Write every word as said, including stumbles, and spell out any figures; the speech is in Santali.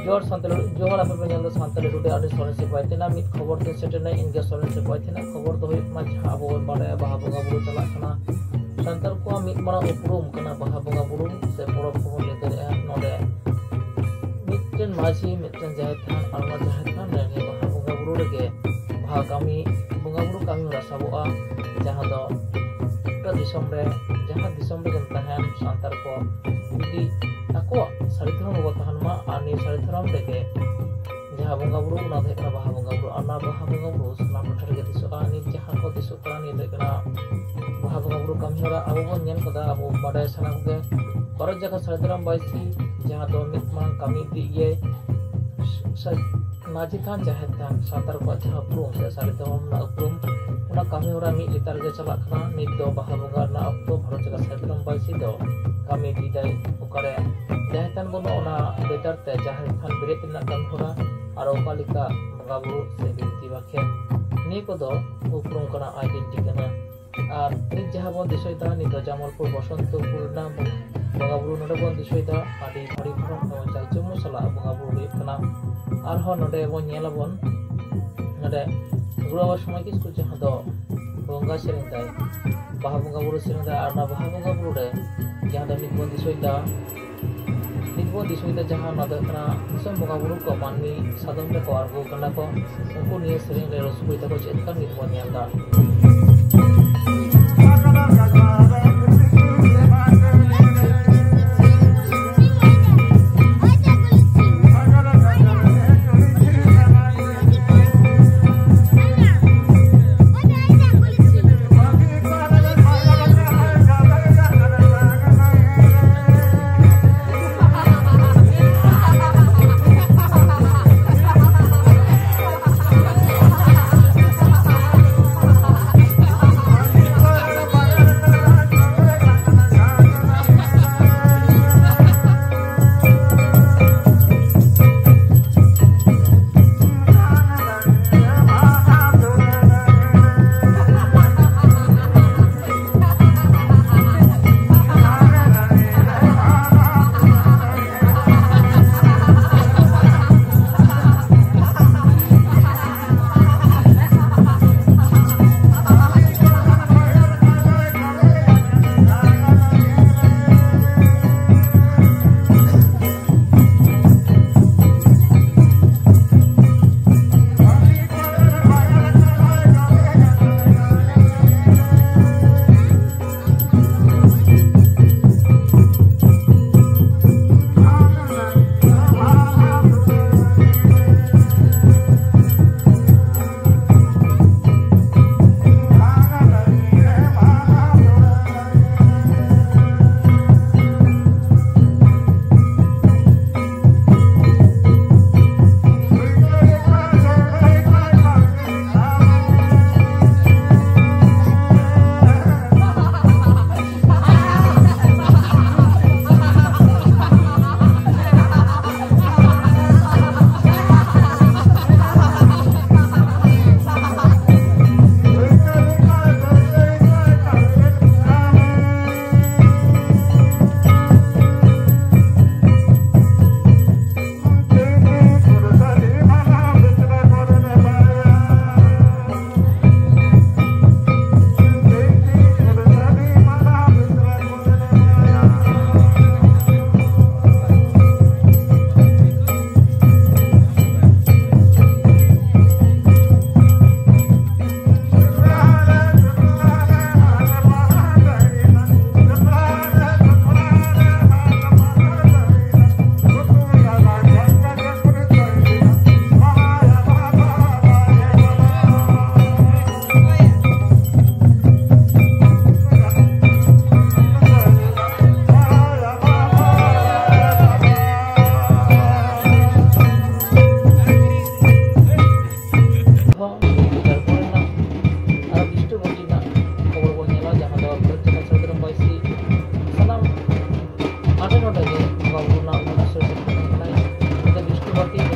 ᱡᱚᱦᱟᱨ ᱥᱟᱱᱛᱟᱲ, ᱡᱚᱦᱟᱨ, ᱟᱯᱮ ᱯᱮ ᱧᱮᱞ ᱮᱫᱟ ᱥᱟᱱᱛᱟᱲᱤ ᱴᱩᱰᱮ᱾ ᱟᱹᱰᱤ ᱥᱚᱨᱮᱥ ᱥᱮ ᱵᱟᱭ ᱛᱮᱱᱟ ᱢᱤᱫ ᱠᱷᱚᱵᱚᱨ ᱛᱮ ᱥᱮᱴᱮᱨ ᱮᱱᱟ᱾ ᱤᱧ ᱜᱮ ᱥᱚᱨᱮᱥ ᱥᱮ ᱵᱟᱭ ᱛᱮᱱᱟ᱾ ᱠᱷᱚᱵᱚᱨ ᱫᱚ ᱦᱩᱭᱩᱜ ᱠᱟᱱᱟ, ᱡᱟᱦᱟᱸ ᱟᱵᱚ ᱵᱚᱱ ᱵᱟᱰᱟᱭᱟ, ᱵᱟᱦᱟ ᱵᱚᱸᱜᱟ ᱵᱩᱨᱩ ᱪᱟᱞᱟᱜ ᱠᱟᱱᱟ᱾ ᱥᱟᱱᱛᱟᱲ ᱠᱚᱣᱟᱜ ᱢᱤᱫ ᱢᱟᱨᱟᱝ ᱩᱯᱨᱩᱢ ᱠᱟᱱᱟ ᱵᱟᱦᱟ ᱵᱚᱸᱜᱟ ᱵᱩᱨᱩ ᱥᱮ ᱯᱚᱨᱚᱵᱽ ᱠᱚᱵᱚᱱ ᱞᱟᱹᱭ ᱫᱟᱲᱮᱭᱟᱜᱼᱟ᱾ ᱱᱚᱰᱮ ᱢᱤᱫᱴᱮᱱ ᱢᱟᱹᱡᱷᱤ, ᱢᱤᱫᱴᱮᱱ ᱡᱟᱦᱮᱨ ᱛᱷᱟᱱ ᱟᱨ ᱚᱱᱟ ᱡᱟᱦᱮᱨ ᱛᱷᱟᱱ ᱨᱮ ᱱᱤᱭᱟᱹ ᱵᱟᱦᱟ ᱵᱚᱸᱜᱟ ᱵᱩᱨᱩ ᱨᱮᱜᱮ ᱵᱟᱦᱟ ᱠᱟᱹᱢᱤ, ᱵᱚᱸᱜᱟ ᱵᱩᱨᱩ ᱠᱟᱹᱢᱤ ᱦᱚᱨᱟ ᱥᱟᱵᱚᱜᱼᱟ, ᱡᱟᱦᱟᱸ ᱫᱚ ᱜᱚᱴᱟ ᱫᱤᱥᱚᱢ ᱨᱮ, ᱡᱟᱦᱟᱸ ᱫᱤᱥᱚᱢ ᱨᱮᱜᱮᱢ ᱛᱟᱦᱮᱱ, ᱥᱟᱱᱛᱟᱲ ᱠᱚ ᱡᱩᱫᱤ ᱟᱠᱚᱣᱟᱜ ᱥᱟᱹᱨᱤ ᱫᱷᱚᱨᱚᱢ ᱨᱮᱠᱚ ᱛᱟᱦᱮᱱ ᱢᱟ ᱟᱨ ᱱᱤᱭᱟᱹ ᱥᱟᱹᱨᱤ ᱫᱷᱚᱨᱚᱢ ᱨᱮᱜᱮ ᱡᱟᱦᱟᱸ ᱵᱚᱸᱜᱟ ᱵᱩᱨᱩ, ᱚᱱᱟ ᱫᱚ ᱦᱩᱭᱩᱜ ᱠᱟᱱᱟ ᱵᱟᱦᱟ ᱵᱚᱸᱜᱟ ᱵᱩᱨᱩ᱾ ᱟᱨ ᱚᱱᱟ ᱵᱟᱦᱟ ᱵᱚᱸᱜᱟ ᱵᱩᱨᱩ ᱥᱟᱱᱟᱢ ᱴᱚᱴᱷᱟ ᱨᱮᱜᱮ ᱫᱤᱥᱚᱜᱼᱟ᱾ ᱱᱤᱛ ᱡᱟᱦᱟᱸ ᱠᱚ ᱫᱤᱥᱚᱜ ᱠᱟᱱᱟ, ᱱᱤᱭᱟᱹ ᱫᱚ ᱦᱩᱭᱩᱜ ᱠᱟᱱᱟ ᱵᱟᱦᱟ ᱵᱚᱸᱜᱟ ᱵᱩᱨᱩ ᱠᱟᱹᱢᱤ ᱦᱚᱨᱟ᱾ ᱟᱵᱚ ᱵᱚᱱ ᱧᱮᱞ ᱠᱟᱫᱟ, ᱟᱵᱚ ᱵᱟᱰᱟᱭ ᱥᱟᱱᱟ ᱠᱚᱜᱮ, ᱵᱷᱟᱨᱚᱛ ᱡᱟᱠᱟᱛ ᱥᱟᱹᱨᱤ ᱫᱷᱚᱨᱚᱢ ᱵᱟᱭᱥᱤ, ᱡᱟᱦᱟᱸ ᱫᱚ ᱢᱤᱫ ᱢᱟᱨᱟᱝ ᱠᱟᱹᱢᱤ ᱤᱫᱤᱭᱮᱫ ᱜᱮᱭᱟᱭ᱾ ᱥᱟ-, ᱢᱟᱹᱡᱷᱤ ᱛᱷᱟᱱ, ᱡᱟᱦᱮᱨ ᱛᱷᱟᱱ, ᱥᱟᱱᱛᱟᱲ ᱠᱚᱣᱟᱜ ᱡᱟᱦᱟᱸ ᱩᱯᱨᱩᱢ ᱥᱮ ᱥᱟᱹᱨᱤ ᱫᱷᱚᱨᱚᱢ ᱨᱮᱱᱟᱜ ᱩᱯᱨᱩᱢ, ᱚᱱᱟ ᱠᱟᱹᱢᱤ ᱦᱚᱨᱟ ᱢᱤᱫ ᱞᱮᱛᱟᱲ ᱜᱮ ᱪᱟᱞᱟᱜ ᱠᱟᱱᱟ᱾ ᱱᱤᱛ ᱫᱚ ᱵᱟᱦᱟ ᱵᱚᱸᱜᱟ ᱨᱮᱱᱟᱜ ᱚᱠᱛᱚ, ᱵᱷᱟᱨᱚᱛ ᱡᱟᱠᱟᱛ ᱥᱟᱹᱨᱤ ᱫᱷᱚᱨᱚᱢ ᱵᱟᱭᱥᱤ ᱫᱚ ᱠᱟᱹᱢᱤ ᱤᱫᱤᱭᱮᱫᱟᱭ᱾ ᱚᱠᱟᱨᱮ ᱡᱟᱦᱮᱨ ᱛᱷᱟᱱ ᱵᱟᱹᱱᱩᱜᱼᱟ, ᱚᱱᱟ ᱞᱮᱛᱟᱲ ᱛᱮ ᱡᱟᱦᱮᱨ ᱛᱷᱟᱱ ᱵᱮᱨᱮᱫ ᱨᱮᱱᱟᱜ ᱠᱟᱹᱢᱤ ᱦᱚᱨᱟ ᱟᱨ ᱚᱠᱟ ᱞᱮᱠᱟ ᱵᱚᱸᱜᱟ ᱵᱩᱨᱩ ᱥᱮ ᱵᱤᱱᱛᱤ ᱵᱟᱠᱷᱮᱬ, ᱱᱤᱭᱟᱹ ᱠᱚᱫᱚ ᱩᱯᱨᱩᱢ ᱠᱟᱱᱟ, ᱟᱭᱰᱮᱱᱴᱤ ᱠᱟᱱᱟ᱾ ᱟᱨ ᱱᱤᱛ ᱡᱟᱦᱟᱸ ᱵᱚᱱ ᱫᱤᱥᱟᱹᱭᱮᱫᱟ, ᱱᱤᱛ ᱫᱚ ᱡᱟᱢᱟᱞᱯᱩᱨ ᱵᱚᱥᱚᱱᱛᱚᱯᱩᱨ ᱨᱮᱱᱟᱜ ᱵᱚᱸᱜᱟ ᱵᱩᱨᱩ ᱱᱚᱰᱮ ᱵᱚᱱ ᱫᱤᱥᱟᱹᱭᱮᱫᱟ᱾ ᱟᱹᱰᱤ ᱵᱷᱟᱹᱲᱤ ᱵᱷᱟᱲᱚᱢ ᱮᱵᱚᱝ ᱪᱟᱠᱪᱚᱢᱚ ᱥᱟᱞᱟᱜ ᱵᱚᱸᱜᱟ ᱵᱩᱨᱩ ᱦᱩᱭᱩᱜ ᱠᱟᱱᱟ᱾ ᱟᱨᱦᱚᱸ ᱱᱚᱰᱮ ᱵᱚᱱ ᱧᱮᱞ ᱟᱵᱚᱱ, ᱱᱚᱰᱮ ᱜᱩᱨᱩ ᱵᱟᱵᱟ ᱥᱚᱢᱟᱡᱽ ᱠᱤᱥᱠᱩ ᱡᱟᱦᱟᱸ ᱫᱚ ᱵᱚᱸᱜᱟ ᱥᱮᱨᱮᱧ ᱫᱟᱭ, ᱵᱟᱦᱟ ᱵᱚᱸᱜᱟ ᱵᱩᱨᱩ ᱥᱮᱨᱮᱧ ᱫᱟᱭ, ᱟᱨ ᱚᱱᱟ ᱵᱟᱦᱟ ᱵᱚᱸᱜᱟ ᱵᱩᱨᱩ ᱨᱮ ᱡᱟᱦᱟᱸ ᱫᱚ ᱱᱤᱛ ᱵᱚᱱ ᱫᱤᱥᱟᱹᱭᱮᱫᱟ, ᱱᱤᱛ ᱵᱚᱱ ᱫᱤᱥᱟᱹᱭᱮᱫᱟ, ᱡᱟᱦᱟᱸ ᱚᱱᱟ ᱫᱚ ᱦᱩᱭᱩᱜ ᱠᱟᱱᱟ ᱫᱤᱥᱚᱢ ᱵᱚᱸᱜᱟ ᱵᱩᱨᱩ ᱠᱚ ᱢᱟᱹᱱᱢᱤ ᱥᱟᱫᱚᱢ ᱨᱮᱠᱚ ᱟᱬᱜᱚ ᱠᱟᱱᱟ ᱠᱚ, ᱩᱱᱠᱩ ᱱᱤᱭᱟᱹ ᱥᱮᱨᱮᱧ ᱨᱮ ᱨᱟᱹᱥᱠᱟᱹᱭ ᱫᱟᱠᱚ, ᱪᱮᱫ ᱞᱮᱠᱟ ᱱᱤᱛ ᱵᱚᱱ ᱧᱮᱞ ᱮᱫᱟ᱾ Oke,